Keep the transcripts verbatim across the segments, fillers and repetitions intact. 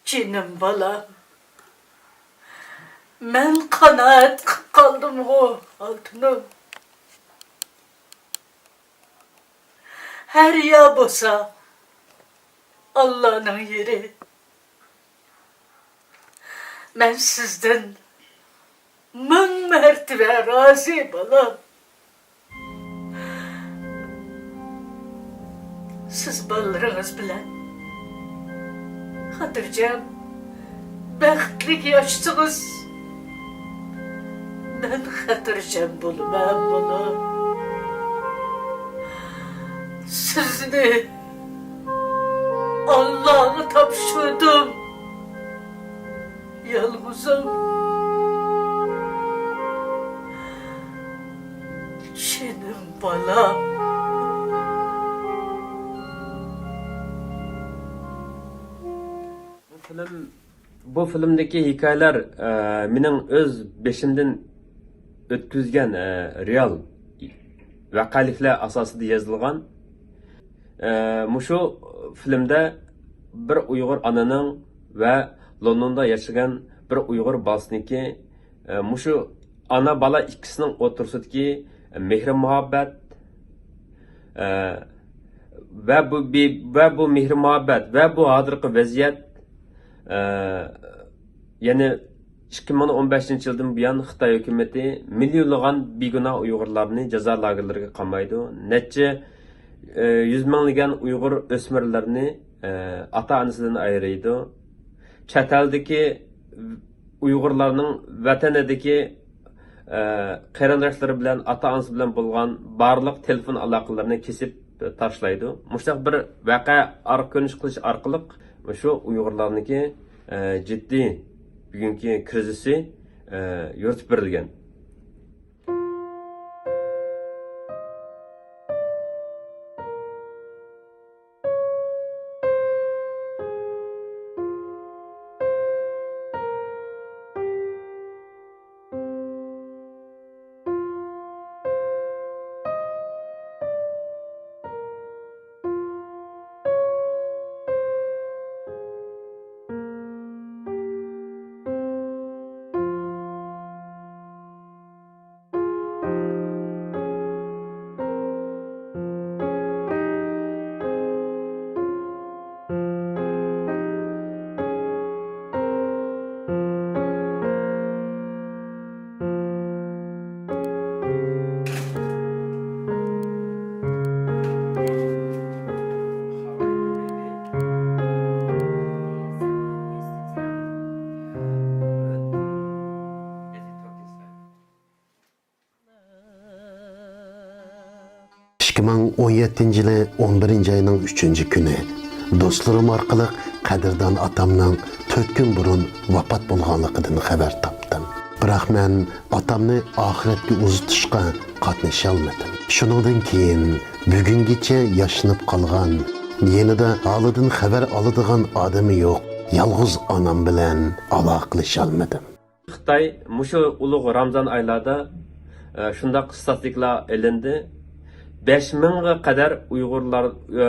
جېنىم بالام، مەن قانائەت قىپ قالدىمغۇ، ئالتۇنۇم. ھەر يا بولسا ئاللانىڭ يېرى. مەن سىزدىن مىڭ مەرتىۋە رازى، بالام. سىز بالىلىرىڭىز بىلەن خاتىرجەم، بەختلىك ياشىسىڭىز، مەن خاتىرجەم بولىمەن، بالام. سىزنى ئاللاغا تاپشۇردۇم. يالغۇزۇم، جېنىم بالام. بۇ فىلىم، بۇ فىلىمدىكى ھېكايىلەر، ئە، مېنىڭ ئۆز بېشىمدىن ئۆتكۈزگەن، ئە، رېئال ۋەقەلىكلەر ئاساسىدا يېزىلغان. ئە، مۇشۇ فىلىمدە بىر ئۇيغۇر ئانىنىڭ ۋە لوندوندا ياشىغان بىر ئۇيغۇر بالىسىنىڭكى، ئە، مۇشۇ ئانا-بالا ئىككىسىنىڭ ئوتتۇرىسىدىكى مېھرى-مۇھەببەت، ئە، ۋە بۇ، بى-، ۋە بۇ مېھرى-مۇھەببەت ۋە بۇ ھازىرقى ۋەزىيەت، ئە، يەنى ئىككى مىڭ ئون بەشىنچى يىلدىن بۇيان خىتاي ھۆكۈمىتى مىليونلىغان بىگۇناھ ئۇيغۇرلارنى جازا لاگېرلىرىغا قامايدۇ. نەچچە، ئە، يۈز مىڭلىگەن ئۇيغۇر ئۆسمۈرلىرىنى، ئە، ئاتا-ئانىسىدىن ئايرىيدۇ. چەت ئەلدىكى ئۇيغۇرلارنىڭ ۋەتىنىدىكى، ئە، قېرىنداشلىرى ببىلەن، ئاتا-ئانىسى بىلەن بولغان بارلىق تېلېفون ئالاقىلىرىنى كېسىپ تاشلايدۇ. مۇشۇنداق بىر ۋەقە ئارقا كۆرۈنۈش قىلىش ئارقىلىق شۇ ئۇيغۇرلارنىڭكى، ئە، جىددىي بۈگۈنكى كىرىزىسى، ئە، يورۇتۇپ بېرىلگەن. ئىككى مىڭ ئون يەتتىنچى يىلى ئون بىرىنچى ئاينىڭ ئۈچىنچى كۈنى دوستلىرىم ئارقىلىق قەدىردان ئاتامنىڭ تۆت كۈن بۇرۇن ۋاپات بولغانلىقىدىن خەۋەر تاپتىم. بىراق مەن ئاتامنى ئاخىرەتكە ئۇزىتىشقا قاتنىشالمىدىم. شۇنىڭدىن كېيىن بۈگۈنگىچە ياشىنىپ قالغان، يېنىدا ھالىدىن خەۋەر ئالىدىغان ئادىمى يوق يالغۇز ئانام بىلەن ئالاقىلىشالمىدىم. خىتاي مۇشۇ ئۇلۇغ رامزان ئايلاردا، ئە، شۇنداق ئىستاتىستىكىلار ئېلىندى. بەش مىڭغا قەدەر ئۇيغۇرلار، ئە،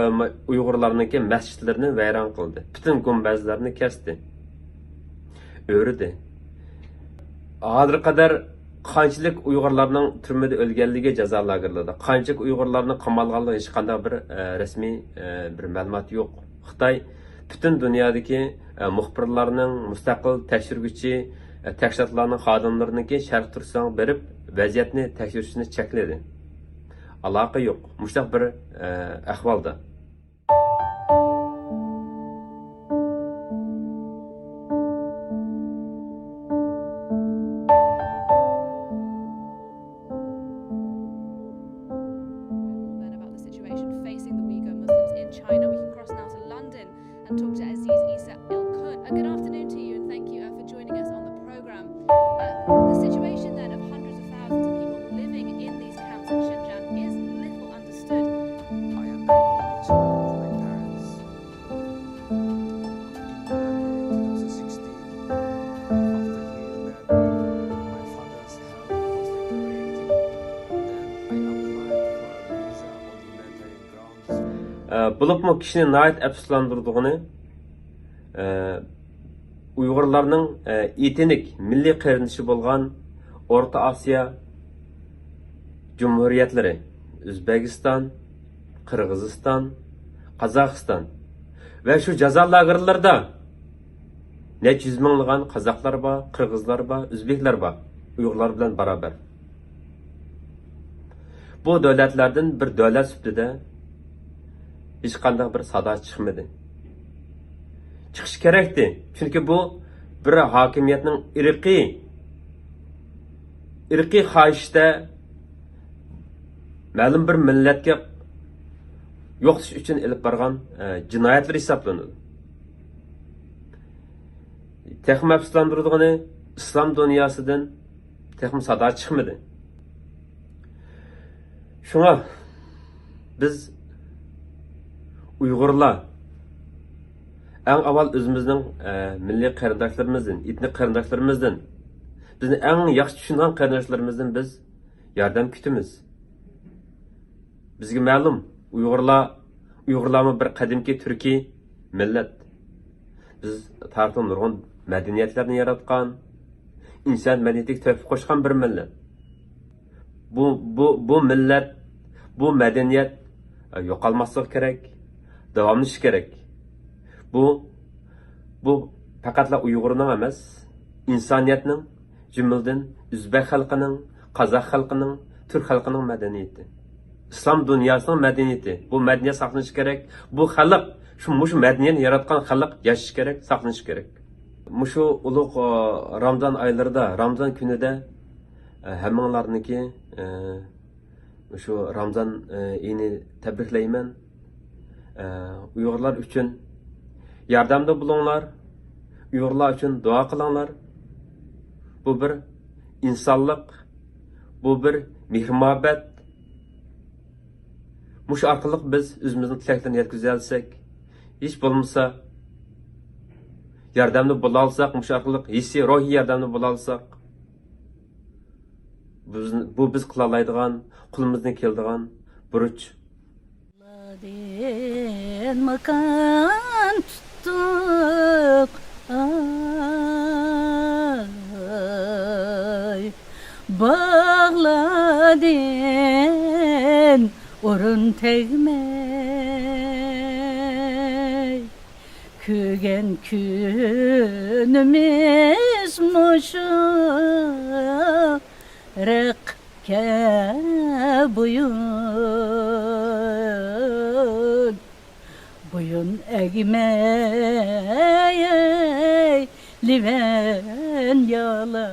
ئۇيغۇرلارنىڭكى مەسچىتلىرىنى ۋەيران قىلدى. پۈتۈن گۈمبەزلەرنى كەستى. ئۆرۈدى. ھازىرغا قەدەر قانچىلىك ئۇيغۇرلارنىڭ تۈرمىدە ئۆلگەنلىكى، جازا لاگېرلىرىدا قانچىلىك ئۇيغۇرلارنىڭ قامالغانلىقى ھېچقانداق بىر، ئە، رەسمىي، ئە، بىر مەلۇمات يوق. خىتاي پۈتۈن دۇنيادىكى، ئە، مۇخبىرلارنىڭ، مۇستەقىل تەكشۈرگۈچى، ئە، تەشكىلاتلارنىڭ خادىملىرىنىڭكى شەرقىي تۈركىستانغا بېرىپ ۋەزىيەتنى تەكشۈرۈشىنى چەكلىدى. ئالاقە يوق. مۇشۇنداق بىر، ئە، ئەھۋالدا. Then about the situation facing the Uyghur Muslims in China. We can cross now to London and talk to Aziz Isa Ilkun. Uh, good afternoon to you and thank you, uh, for joining us on the program. Uh, the situation then of hundreds of thousands of people living in these camps in Xinjiang is little understood. I am the only child of my parents. February two thousand sixteen, after hearing that my father's health was deteriorating, then I applied for a visa on humanitarian grounds. ئە، بولۇپمۇ كىشىنى ناھايىتى ئەپسۇسلاندۇرىدىغىنى، ئە، ئۇيغۇرلارنىڭ، ئە، ئېتنىك مىللىي قېرىندىشى بولغان ئورتا ئاسىيا جۇمھۇرىيەتلىرى، ئۆزبېكىستان، قىرغىزىستان، قازاقىستان ۋە شۇ جازا لاگېرلىرىدا نەچچە يۈز مىڭلىغان قازاقلار بار، قىرغىزلار بار، ئۆزبېكلەر بار، ئۇيغۇرلار بىلەن بارابەر. بۇ دۆلەتلەردىن بىر دۆلەت سۈپىتىدە ھېچقانداق بىر سادا چىقمىدى. چىقىش كېرەكتى، چۈنكى بۇ بىر ھاكىمىيەتنىڭ ئىرقىي، ئىرقىي خاھىشتە مەلۇم بىر مىللەتكە يوقىتىش ئۈچۈن ئېلىپ بارغان، ئە، جىنايەتلىرى ھېسابلىنىدۇ. تېخىمۇ ئەپسۇسلاندۇرىدىغىنى، ئىسلام دۇنياسىدىن تېخىمۇ سادا چىقمىدى. شۇڭا بىز ئۇيغۇرلار ئەڭ ئاۋۋال ئۆزىمىزنىڭ، ئە، مىللىي قېرىنداشلىرىمىزدىن، ئېتنىك قېرىنداشلىرىمىزدىن، بىزنى ئەڭ ياخشى چۈشىنىدىغان قېرىنداشلىرىمىزدىن بىز ياردەم كۈتىمىز. بىزگە مەلۇم، ئۇيغۇرلار، ئۇيغۇرلارمۇ بىر قەدىمكى تۈركىي مىللەت. بىز تارىختا نۇرغۇن مەدەنىيەتلەرنى ياراتقان، ئىنسانىيەت مەدەنىيىتىگە تۆھپە قوشقان بىر مىللەت. بۇ، بۇ، بۇ مىللەت، بۇ مەدەنىيەت، ئە، يوقالماسلىقى كېرەك، داۋاملىشىشى كېرەك. بۇ، بۇ پەقەتلا ئۇيغۇرنىڭ ئەمەس، ئىنسانىيەتنىڭ، جۈملىدىن ئۆزبەك خەلقىنىڭ، قازاق خەلقىنىڭ، تۈرك خەلقىنىڭ مەدەنىيىتى. ئىسلام دۇنياسىنىڭ مەدەنىيىتى. بۇ مەدەنىيەت ساقلىنىشى كېرەك. بۇ خەلق، شۇ، مۇشۇ مەدەنىيەتنى ياراتقان خەلق ياشىشى كېرەك، ساقلىنىشى كېرەك. مۇشۇ ئۇلۇغ، ئا، رامزان ئايلىرىدا، رامزان كۈنىدە، ئە، ھەممىڭلارنىڭكى، ئە، مۇشۇ رامزان، ئە، ئېيىنى تەبرىكلەيمەن. ئە، ئۇيغۇرلار ئۈچۈن ياردەمدە بولۇڭلار، ئۇيغۇرلار ئۈچۈن دۇئا قىلىڭلار. بۇ بىر ئىنسانلىق، بۇ بىر مېھىر-مۇھەببەت. مۇشۇ ئارقىلىق بىز ئۆزىمىزنىڭ تىلەكلىرىنى يەتكۈزەلىسەك، ھېچ بولمىسا ياردەمدە بولالىساق، مۇشۇ ئارقىلىق ھېسسىي، روھىي ياردەمدە بولالىساق، بىز، بۇ بىز قىلالايدىغان، قولىمىزدىن كېلىدىغان بۇرچ. ماكان تۇتتۇق، ئاي، باغلاردىن ئورۇن تەگمەي، كۆرگەن كۈنىمىز مۇشۇ رەقكە بويۇن، بويۇن ئەگمەيلىۋەن يالا.